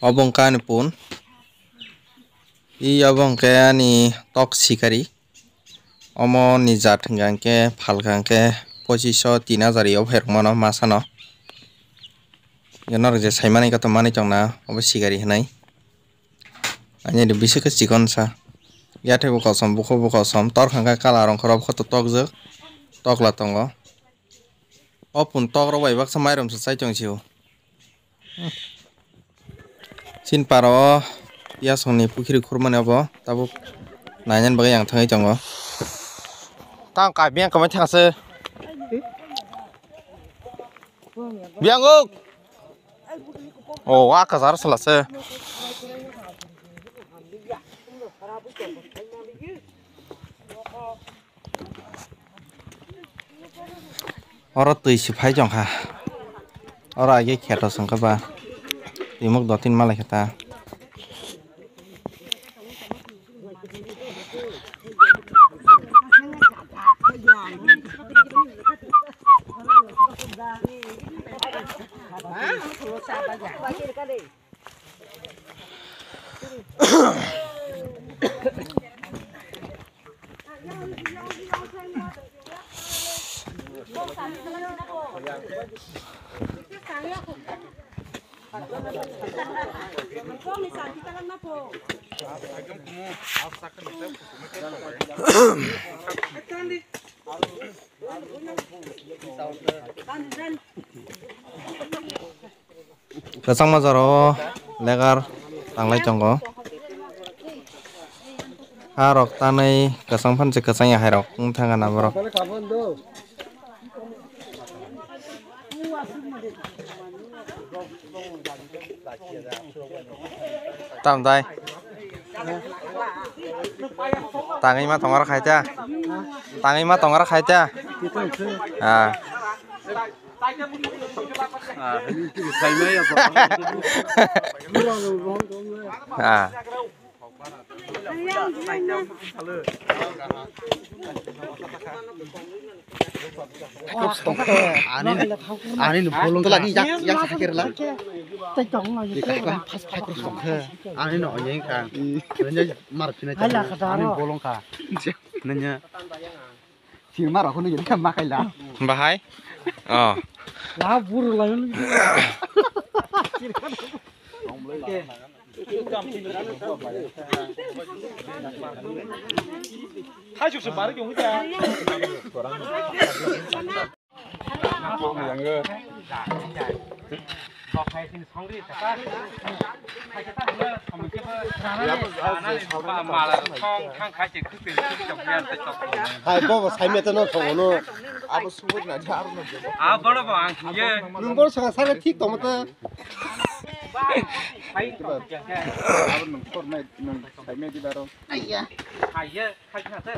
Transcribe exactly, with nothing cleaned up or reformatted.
Obo wngkha ani pun. I obo hwnkhe ani tok sikari. Omo ni jat hwnkha hwnkhe phalkha hwnkhe pochiso tin hajar yo phairok mano masano. Norok je saimani khe to manwi tongna obo sikari hinwi. Ani ri bisikhe chikon sa. Yathai bo kosom, bukhuk bo kosom, tor hwnkha colour rong khorok khe to tokjak, tokla tongo. O pun tok rok bai baksa mairum sa chai tong sio. Chin paro o piyasongni pukhiri khurmani obo tabuk nainani bagwi ang thangwi tongo. Tang ka biyang kamai thang se. Biyang o. O wa ka jar sala se. Oro twi se phai tong kha. Oro age kheto song khe ba. Twi muk do tin malai khe ta. Kwchangma jora o legar tanglai tongo. Ha rok tanwi kwchang phan se kwchang ya hai rok wng thang gana borok. Tam dai. Tangwi ma tongo khai ta. Tangwi ma tongo khai ta. Ah. Ah. Ani, ani no bolong. Tola ni yak, yak sa kira la. First fight cross tong khe. Ani no oyeng kha. Nanya mar phina cha. Ani bolong kha. Nanya. Sir mar khunu yeng kha ma kaila. Bahai. Oh. La buru la. Hai, bobo, saimete no thongo no. Abo subur na di aro no debo. Ah, bono bo ang hiye. Nung bono sanga sare thik tongmo ta. Abo nung khornai, nung saimai di baro. Aiya. Haiye, khai khna te.